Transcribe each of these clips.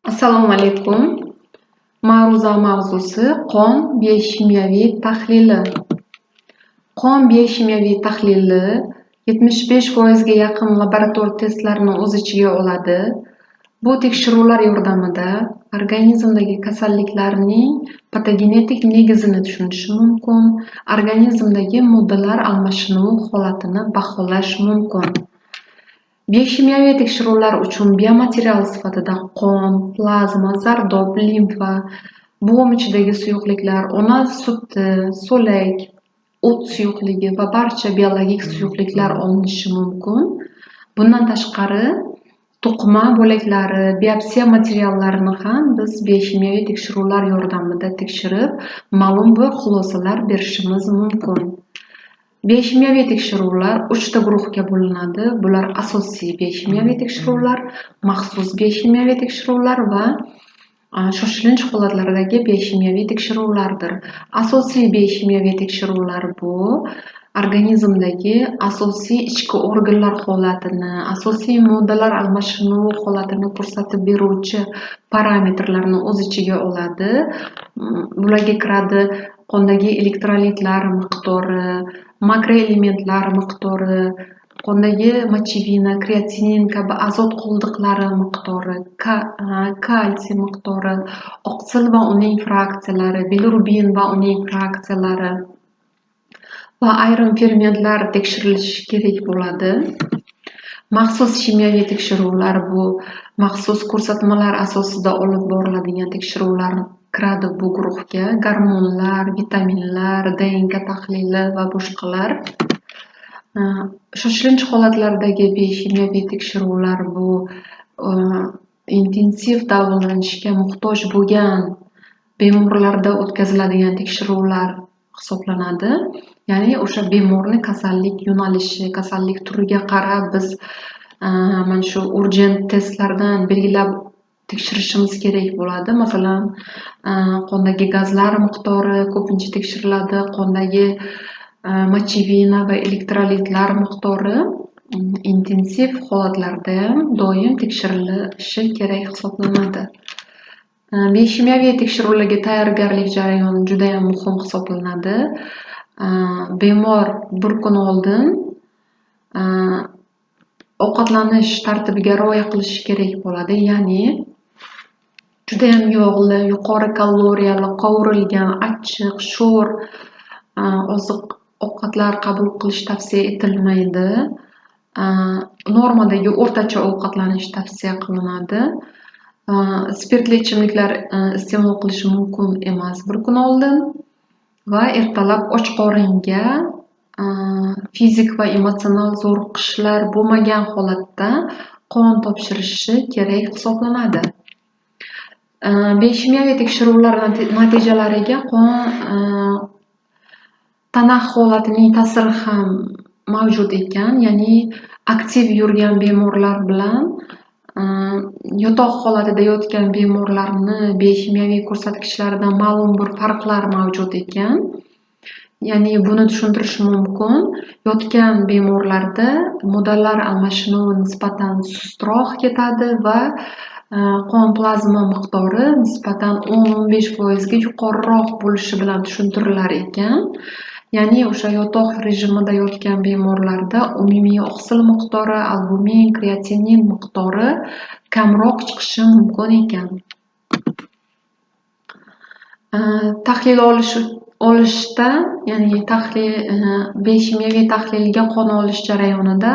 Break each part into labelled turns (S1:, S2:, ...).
S1: Assalomu alaykum. Ma'ruza mavzusi qon bioximiyaviy tahlili. Qon bioximiyaviy tahlili 75% ga yaqin laborator testlarni o'z ichiga oladi. Bu tekshiruvlar yordamida organizmdagi kasalliklarning patogenetik negizini tushunish mumkin, organizmdagi moddalar almashinuvi holatini baholash mumkin. Bioximiyaviy tekshiruvlar uchun biomaterial sifatida qon, plazma, zardob, limfa, bo'g'im ichidagi suyuqliklar, ona suti, so'lak, o't suyuqligi va barcha biologik suyuqliklar olinishi mumkin. Bundan tashqari, to'qima bo'laklari, biopsiya materiallarini ham biz bioximiyaviy tekshiruvlar yordamida tekshirib, ma'lum bir xulosalar berishimiz mumkin. Bioximiyaviy tekshiruvlar 3 ta guruhga bo'linadi. Bular asosiy bioximiyaviy tekshiruvlar, maxsus bioximiyaviy tekshiruvlar va shoshilinch holatlardagi bioximiyaviy tekshiruvlardir. Asosiy bioximiyaviy tekshiruvlar bu organizmdagi asosiy ichki organlar holatini, asosiy moddalar almashinuvi holatini ko'rsatib beruvchi parametrlarni o'z ichiga oladi. Bularga kiradi qondagi elektrolitlar miqdori, makroelementlar miqdori, qondagi mochevina, kreatinin kabi azot qoldiqlari miqdori, kalsiy miqdori, oqsil va uning fraksiyalari, bilirubin va uning fraksiyalari va ayrim fermentlar tekshirilishi kerak bo'ladi. Maxsus ximiyaviy tekshiruvlar bu maxsus ko'rsatmalar asosida olib boriladigan tekshiruvlar kiradi bu guruhga. Gormonlar, vitaminlar, DNK tahlili va boshqalar. Shoshilinch holatlardagi bioximiyaviy tekshiruvlar bu intensiv davolanishga muhtoj bo'lgan bemorlarda o'tkaziladigan tekshiruvlar hisoblanadi. Ya'ni o'sha bemorni kasallik yo'nalishi, kasallik turiga qarab biz mana shu urgent testlardan belgilab tekshirishimiz kerak bo'ladi. Masalan, qondagi gazlar miqdori ko'pincha tekshiriladi, qondagi mochevina va elektrolitlar miqdori intensiv holatlarda ham doim tekshirilishi kerak hisoblanadi. Bioximiyaviy tekshiruvlarga tayyorgarlik jarayoni juda ham muhim hisoblanadi. Bemor bir kun oldin ovqatlanish tartibiga rioya qilishi kerak bo'ladi. Ya'ni judayam yog'li, yuqori kaloriyali, qovurilgan, achchiq, sho'r oziq ovqatlar qabul qilish tavsiya etilmaydi. Normadagi o'rtacha ovqatlanish tavsiya qilinadi. Spirtli ichimliklar iste'mol qilish mumkin emas bir kun oldin va ertalab och qoringa fizik va emotsional zo'riqishlar bo'lmagan holatda qon topshirishi kerak hisoblanadi. Bioximiyaviy tekshiruvlar natijalariga qon tana holatining ta'siri ham mavjud ekan. Ya'ni aktiv yurgan bemorlar bilan yotoq holatida yotgan bemorlarni bioximiyaviy ko'rsatkichlarida ma'lum bir farqlar mavjud ekan. Ya'ni buni tushuntirish mumkin. Yotgan bemorlarda moddalar almashinuvi nisbatan sustroq ketadi va qon plazma miqdori nisbatan 10-15% ga yuqoriroq bo'lishi bilan tushuntirilar ekan. Ya'ni o'sha yotoq rejimida yotgan bemorlarda umumiy oqsil miqdori, albumin, kreatinin miqdori kamroq chiqishi mumkin ekan. Tahlil olishda, ya'ni bioximiyaviy tahlilga qon olish jarayonida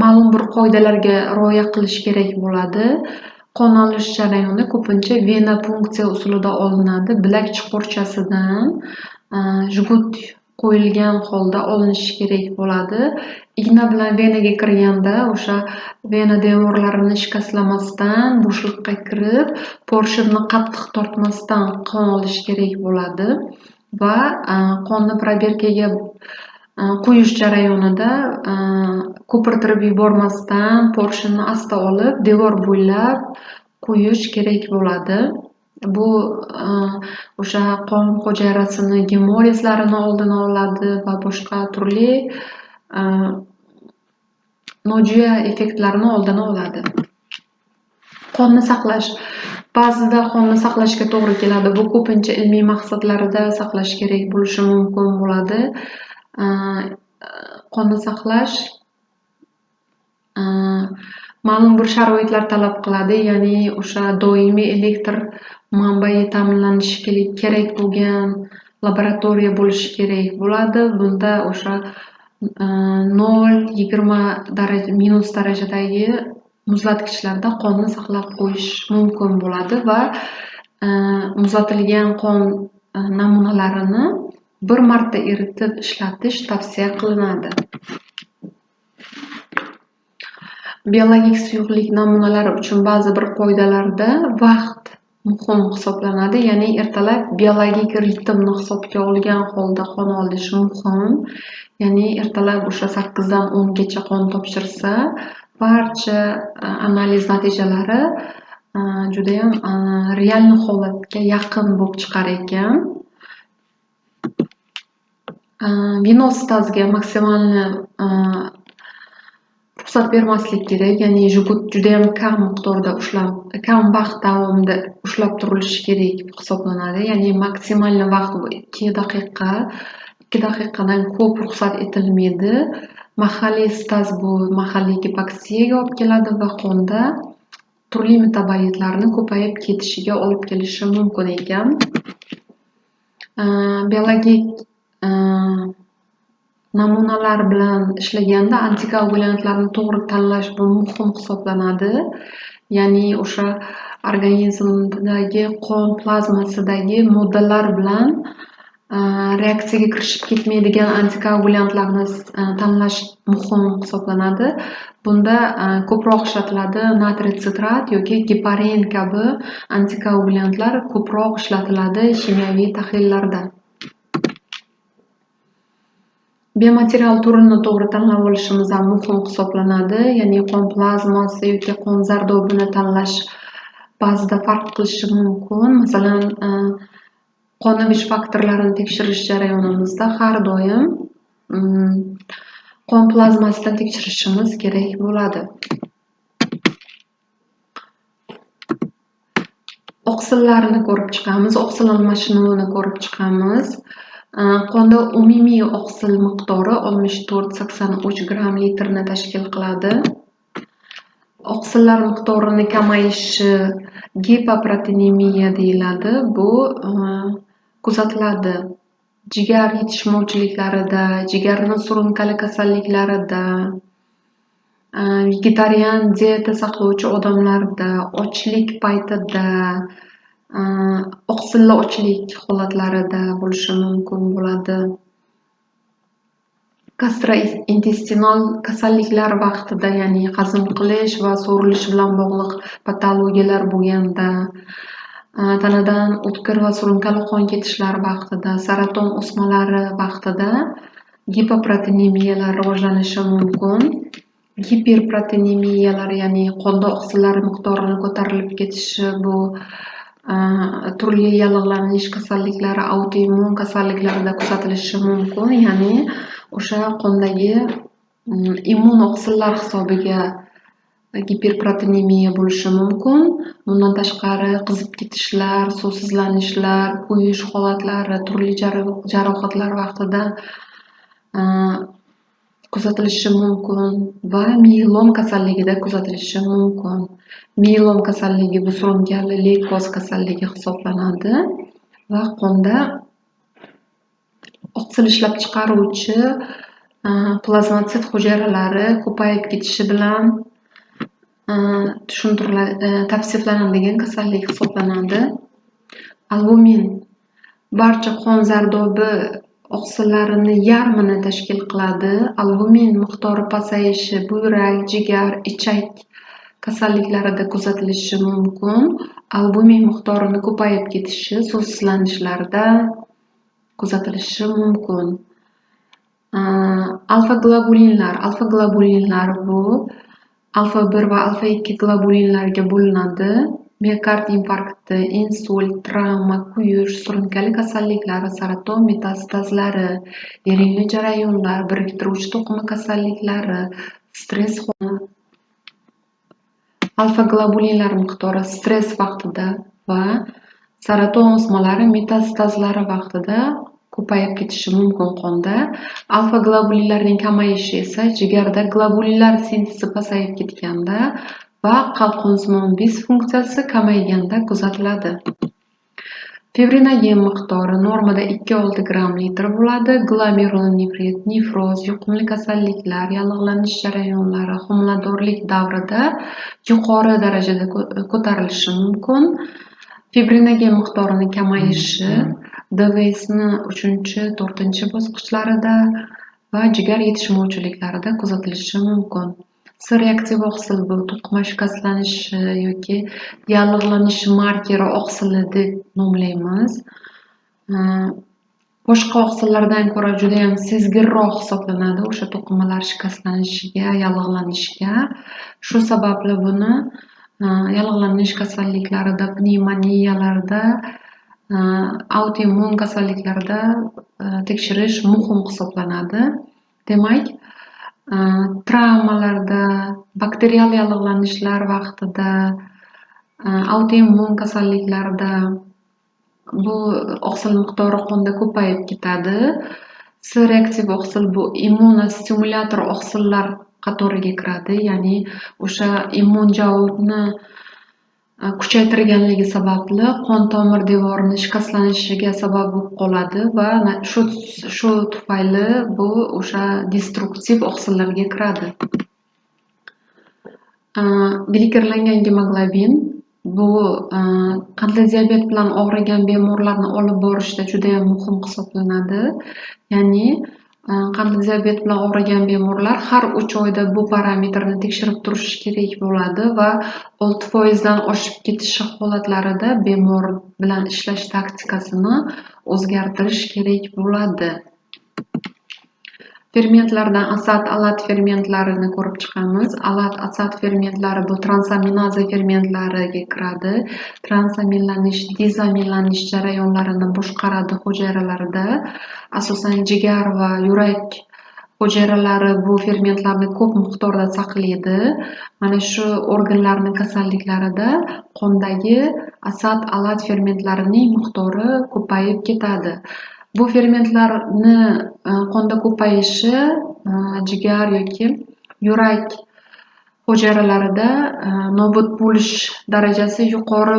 S1: ma'lum bir qoidalarga rioya qilish kerak bo'ladi. Qon olish jarayoni ko'pincha vena punksiya usulida olinadi. Bilak chuqurchasidan jgut qo'yilgan holda olinishi kerak bo'ladi. Igna bilan venaga kirganda o'sha vena devorlarini shikastlamasdan bo'shliqqa kirib, porshinni qattiq tortmasdan qon olish kerak bo'ladi va qonni probirkaga quyish jarayonida ko'pirtirib yubormasdan porshinni asta olib, devor bo'ylab quyish kerak bo'ladi. Bu o'sha qon hujayrasini gemolizlarini oldini oladi va boshqa turli nojo'ya effektlarni oldini oladi. Qonni saqlash. Ba'zida qonni saqlashga to'g'ri keladi. Bu ko'pincha ilmiy maqsadlarda saqlash kerak bo'lishi mumkin bo'ladi. Qonni saqlash ma'lum bir sharoitlar talab qiladi, ya'ni o'sha doimiy elektr manbai ta'minlanishi kerak bo'lgan laboratoriya bo'lishi kerak bo'ladi. Bunda o'sha 0,20 daraja minus darajadagi muzlatgichlarda qonni saqlab qo'yish mumkin bo'ladi va muzlatilgan qon namunalarini bir marta eritib ishlatish tavsiya qilinadi. Biologik suyuqlik namunalari uchun ba'zi bir qoidalarda vaqt muhim hisoblanadi, ya'ni ertalab biologik ritmni hisobga olgan holda qon olish muhim. Ya'ni ertalab o'sha 8 dan 10 gacha qon topshirsa, barcha analiz natijalari judayam real holatga yaqin bo'lib chiqar ekan. Venostazga maksimalni ruxsat bermaslik kerak, ya'ni jgut judayam kam miqdorda ushlab, kam vaqt davomida ushlab turilishi kerak hisoblanadi. Ya'ni maksimal vaqt bu 2 daqiqa, 2 daqiqadan ko'p ruxsat etilmaydi. Mahalliy staz bu mahalliy gipoksiyaga olib keladi va qonda turli metabolitlarni ko'payib ketishiga olib kelishi mumkin ekan. Biologik namunalar bilan ishlaganda antikoagulyantlarni to'g'ri tanlash bu muhim hisoblanadi. Ya'ni o'sha organizmdagi qon plazmasidagi moddalar bilan reaksiyaga kirishib ketmaydigan antikoagulyantlarni tanlash muhim hisoblanadi. Bunda ko'proq ishlatiladi natriy sitrat yoki geparin kabi antikoagulyantlar ko'proq ishlatiladi ximiyaviy tahlillarda. Biomaterial turini to'g'ri tanlab olishimiz ham muhim hisoblanadi. Ya'ni qon plazmasi yoki qon zardobini tanlash ba'zida farq qilishi mumkin. Masalan, qon ivish faktorlarini tekshirish jarayonimizda har doim qon plazmasidan tekshirishimiz kerak bo'ladi. Oqsillarni ko'rib chiqamiz, oqsil almashinuvini ko'rib chiqamiz. Qonda umumiy oqsil miqdori 64,83 gramm litrni tashkil qiladi. Oqsillar miqdorini kamayishi gipoproteinemiya deyiladi. Bu kuzatiladi jigar yetishmovchiliklarida, jigarni surunkali kasalliklarida, vegetarian dieta saqlovchi odamlarda, ochlik paytida, oqsilli ochlik holatlarida bo'lishi mumkin bo'ladi. Gastrointestinal kasalliklar vaqtida, ya'ni hazm qilish va so'rilish bilan bog'liq patologiyalar bo'lganda, tanadan o'tkir va surunkali qon ketishlar vaqtida, saraton o'smalari vaqtida gipoproteinemiyalar rivojlanishi mumkin. Giperproteinemiyalar, ya'ni qonda oqsillar miqdorini ko'tarilib ketishi, bu turli yallig'lanish kasalliklari, autoimmun kasalliklarida kuzatilishi mumkin. Ya'ni o'sha qondagi immun oqsillar hisobiga giperproteinemiya bo'lishi mumkin. Bundan tashqari qizib ketishlar, suvsizlanishlar, kuyish holatlari, turli jarohatlar vaqtida kuzatilishi mumkin va miyelom kasalligida kuzatilishi mumkin. Miyelom kasalligi bu surunkali leykoz kasalligi hisoblanadi va qonda oqsil ishlab chiqaruvchi plazmatsit hujayralari ko'payib ketishi bilan tushuntiriladi, tavsiflanadigan kasallik hisoblanadi. Albumin barcha qon zardobi oqsillarini yarmini tashkil qiladi. Albumin miqdori pasayishi buyrak, jigar, ichak kasalliklarida kuzatilishi mumkin. Albumin miqdorini ko'payib ketishi suvsizlanishlarda kuzatilishi mumkin. Alfa globulinlar. Alfa globulinlar bu alfa 1 va alfa 2 globulinlarga bo'linadi. Miokard infarkti, insult, travma, kuyish, surunkali kasalliklar, saraton metastazlari, erinli jarayonlar, biriktiruvchi to'qima kasalliklari, stress Alfa globulinlar miqdori stress vaqtida va saraton o'smalari metastazlari vaqtida ko'payib ketishi mumkin qonda. Alfa globulinlarning kamayishi esa jigarda globulinlar sintezi pasayib ketganda va qalqonsimon bez funksiyasi kamayganda kuzatiladi. Fibrinogen miqdori normada 2-6 gramm litr bo'ladi. Glomerulonefrit, nefroz, yuqumli kasalliklar, yallig'lanish jarayonlari, homiladorlik davrida yuqori darajada ko'tarilishi mumkin. Fibrinogen miqdorini kamayishi DVSni 3-4 bosqichlarida va jigar yetishmovchiliklarida kuzatilishi mumkin. C reaktiv oqsil bu to'qima shikastlanishi yoki yallig'lanish markeri oqsili deb nomlaymiz. Boshqa oqsillardan ko'ra juda ham sezgirroq hisoblanadi o'sha to'qimalar shikastlanishiga, yallig'lanishiga. Shu sababli buni yallig'lanish kasalliklarida, pnevmoniyalarda, autoimmun kasalliklarda tekshirish muhim hisoblanadi. Demak, travmalarda, bakterial yallig'lanishlar vaqtida, autoimmun kasalliklarda bu oqsil miqdori qonda ko'payib ketadi. C reaktiv oqsil bu immunostimulyator oqsillar qatoriga kiradi, ya'ni o'sha immun javobni kuchaytirganligi sababli qon tomir devorini shikastlanishiga sabab bo'lib qoladi va shu tufayli bu o'sha destruktiv oqsillarga kiradi. Glikirlangan gemoglobin bu qandli diabet bilan og'rigan bemorlarni olib borishda juda ham muhim hisoblanadi. Ya'ni qandli diabet bilan og'rigan bemorlar har 3 oyda bu parametrni tekshirib turishi kerak bo'ladi va 6% dan oshib ketishi holatlarida bemor bilan ishlash taktikasini o'zgartirish kerak bo'ladi. Fermentlardan asat, alat fermentlarini ko'rib chiqamiz. Alat, asat fermentlari bu transaminaza fermentlariga kiradi. Transaminlanish, dezaminlanish jarayonlarini boshqaradi hujayralarda. Asosan jigar va yurak hujayralari bu fermentlarni ko'p miqdorda saqlaydi. Mana shu organlarning kasalliklarida qondagi asat, alat fermentlarining miqdori ko'payib ketadi. Bu fermentlarni qonda ko'payishi jigar yoki yurak hujayralarida nobud bo'lish darajasi yuqori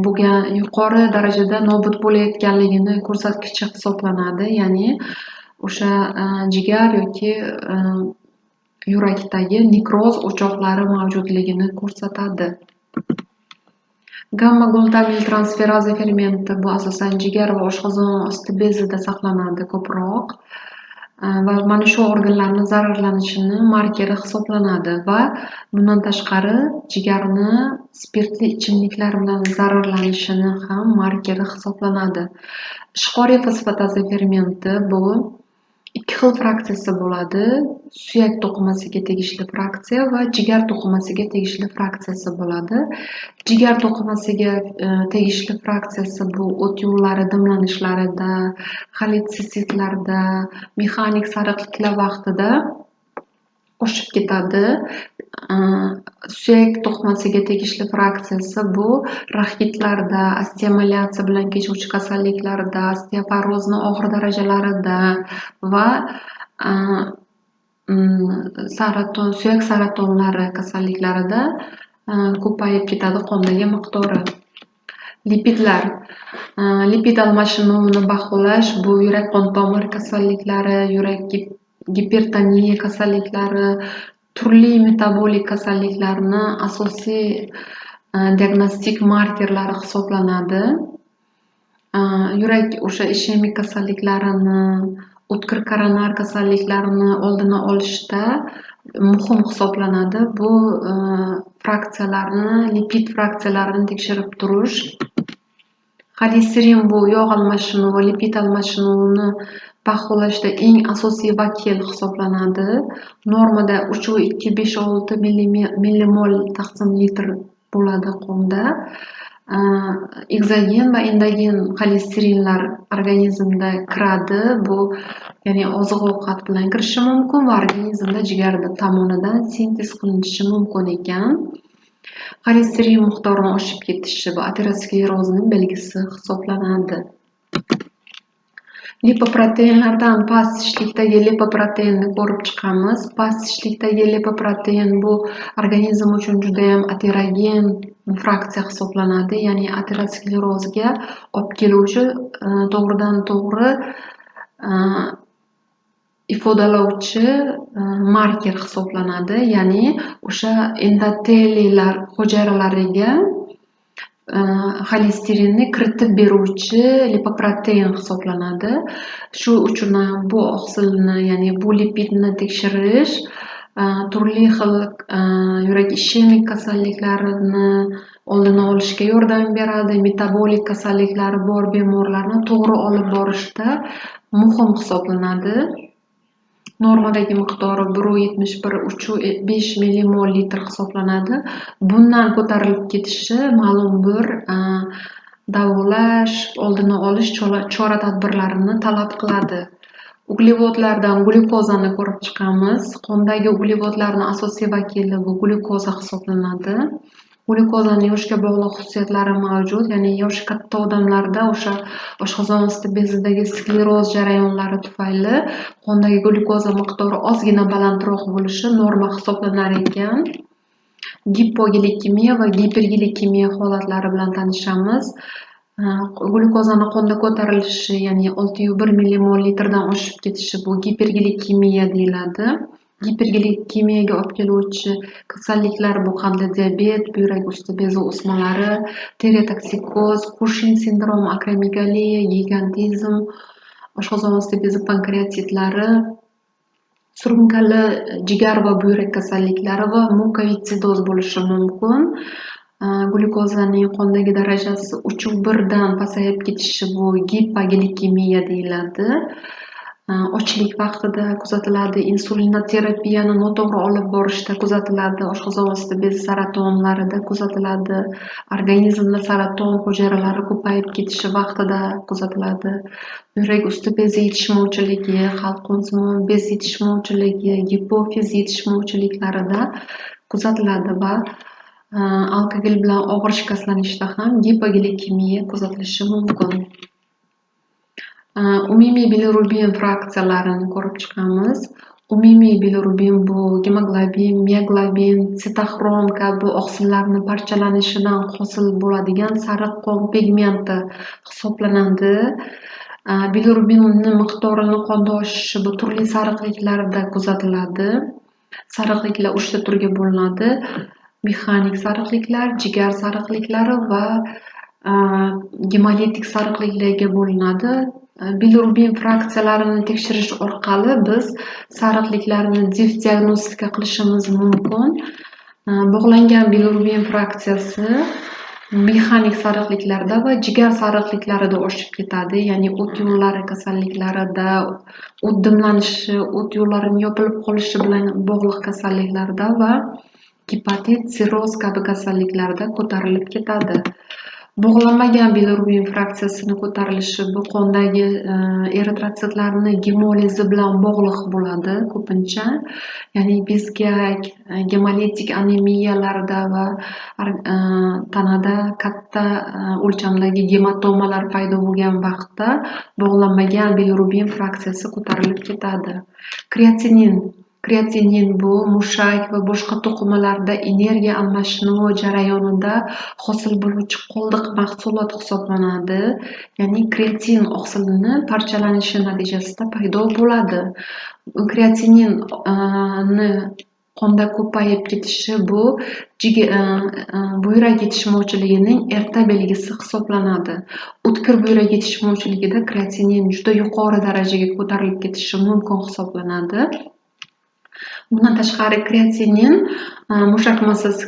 S1: bo'lgan, yuqori darajada nobud bo'layotganligini ko'rsatkichi hisoblanadi. Ya'ni o'sha jigar yoki yurakdagi nekroz o'choqlari mavjudligini ko'rsatadi. Gamma glutamil transferaza fermenti bu asosan jigar va oshqozon osti bezida saqlanadi ko'proq va mana shu organlarni zararlanishini markeri hisoblanadi va bundan tashqari jigarni spirtli ichimliklar bilan zararlanishini ham markeri hisoblanadi. Ishqoriy fosfataza fermenti bu ikki xil fraksiyasi bo'ladi. Suyak to'qimasiga tegishli fraksiya va jigar to'qimasiga tegishli fraksiyasi bo'ladi. Jigar to'qimasiga tegishli fraksiyasi bu o't yo'llari dimlanishlarida, xoletsistitlarda, mexanik sariqliklar vaqtida oshib ketadi. Suyak to'qimasiga tegishli fraksiyasi bu raxitlarda, osteomalyatsiya bilan kechuvchi kasalliklarda, osteoporozni og'ir darajalarida va saraton, suyak saratonlari kasalliklarida ko'payib ketadi qondagi miqdori. Lipidlar. Lipid almashinuvini baholash bu yurak qon tomir kasalliklari, yurak gipertoniya kasalliklari, turli metabolik kasalliklarni asosiy diagnostik markerlari hisoblanadi. Yurak o'sha ishemik kasalliklarini, o'tkir koronar kasalliklarini oldini olishda muhim hisoblanadi. Bu fraksiyalarni, lipid fraksiyalarini tekshirib turish. Xolesterin bu yog' almashinuvi, lipid almashinuvini baholashda eng asosiy vakil hisoblanadi. Normada 3,256 millimol taqsim litr bo'ladi qonda. Ekzogen va endogen xolesterinlar organizmda kiradi. Bu ya'ni oziq-ovqat bilan kirishi mumkin va organizmda jigar tomonidan sintez qilinishi mumkin ekan. Xolesterin miqdorini oshib ketishi bu aterosklerozning belgisi hisoblanadi. Lipoproteinlardan past ishlikdagi lipoproteinni ko'rib chiqamiz. Past ishlikdagi lipoprotein bu organizm uchun judayam aterogen fraksiya hisoblanadi, ya'ni aterosklerozga olib keluvchi to'g'ridan to'g'ri ifodalovchi marker hisoblanadi, ya'ni o'sha endoteliylar hujayralariga xolesterinni kiritib beruvchi lipoprotein hisoblanadi. Shu uchun ham bu oqsilni, ya'ni bu lipidni tekshirish turli xil yurak ishemik kasalliklarini oldini olishga yordam beradi, metabolik kasalliklari bor bemorlarni to'g'ri olib borishda muhim hisoblanadi. Normadagi miqdori 1,71-3,5 millimol litr hisoblanadi. Bundan ko'tarilib ketishi ma'lum bir davolash, oldini olish chora-tadbirlarini talab qiladi. Uglevodlardan glyukozani ko'rib chiqamiz. Qondagi uglevodlarning asosiy vakili bu glyukoza hisoblanadi. Glyukozani yoshga bog'liq xususiyatlari mavjud, ya'ni yoshi katta odamlarda o'sha oshqozon osti bezidagi skleroz jarayonlari tufayli qondagi glyukoza miqdori ozgina balandroq bo'lishi norma hisoblanar ekan. Gipoglikemiya va giperglikemiya holatlari bilan tanishamiz. Glyukozani qonda ko'tarilishi, ya'ni 6,1 millimol litrdan oshib ketishi bu giperglikemiya deyiladi. Giperglikemiyaga olib keluvchi kasalliklar bu qandli diabet, buyrak usti bezi o'smalari, tireotoksikoz, Kushin sindromi, akromegaliya, gigantizm, oshqozon osti bezi pankreatitlari, surunkali jigar va buyrak kasalliklari va mukovistsidoz bo'lishi mumkin. Glyukozaning qondagi darajasi 3,1 dan pasayib ketishi bu gipoglikemiya deyiladi. Ochlik vaqtida kuzatiladi, insulinoterapiyani noto'g'ri olib borishda kuzatiladi, oshqozon osti bezi saratonlarida kuzatiladi, organizmda saraton hujayralari ko'payib ketishi vaqtida kuzatiladi, buyrak usti bezi yetishmovchiligi, halqonsimon bez yetishmovchiligi, gipofiz yetishmovchiliklarida kuzatiladi va alkogol bilan og'ir shikastlanishda ham gipoglikemiya kuzatilishi mumkin. Umumiy bilirubin fraksiyalarini ko'rib chiqamiz. Umumiy bilirubin bu gemoglobin, mioglobin, sitoxrom kabi oqsillarni parchalanishidan hosil bo'ladigan sariq qon pigmenti hisoblanadi. Bilirubinni miqdorini qonda oshishi bu turli sariqliklarda kuzatiladi. Sariqliklar uchta turga bo'linadi: mexanik sariqliklar, jigar sariqliklari va gemolitik sariqliklarga bo'linadi. Bilirubin fraksiyalarini tekshirish orqali biz sariqliklarni diagnostika qilishimiz mumkin. Bog'langan bilirubin fraksiyasi mexanik sariqliklarda va jigar sariqliklarida oshib ketadi, ya'ni o't yo'llari kasalliklarida, o't dimlanishi, o't yo'llarining yopilib qolishi bilan bog'liq kasalliklarda va gepatit, sirroz kabi kasalliklarda ko'tarilib ketadi. Bog'lanmagan bilirubin fraksiyasini ko'tarilishi bu qondagi eritrotsitlarni gemolizi bilan bog'liq bo'ladi ko'pincha, ya'ni bezgak, gemolitik anemiyalarda va tanada katta o'lchamdagi gematomalar paydo bo'lgan vaqtda bog'lanmagan bilirubin fraksiyasi ko'tarilib ketadi. Kreatinin. Kreatinin bu mushak va boshqa to'qimalarda energiya almashinuvi jarayonida hosil bo'luvchi qoldiq mahsulot hisoblanadi. Ya'ni kreatin oqsilini parchalanishi natijasida paydo bo'ladi. Kreatininni qonda ko'payib ketishi bu buyrak yetishmovchiligining erta belgisi hisoblanadi. O'tkir buyrak yetishmovchiligida kreatinin juda yuqori darajaga ko'tarilib ketishi mumkin hisoblanadi. Bundan tashqari kreatinin mushak massasi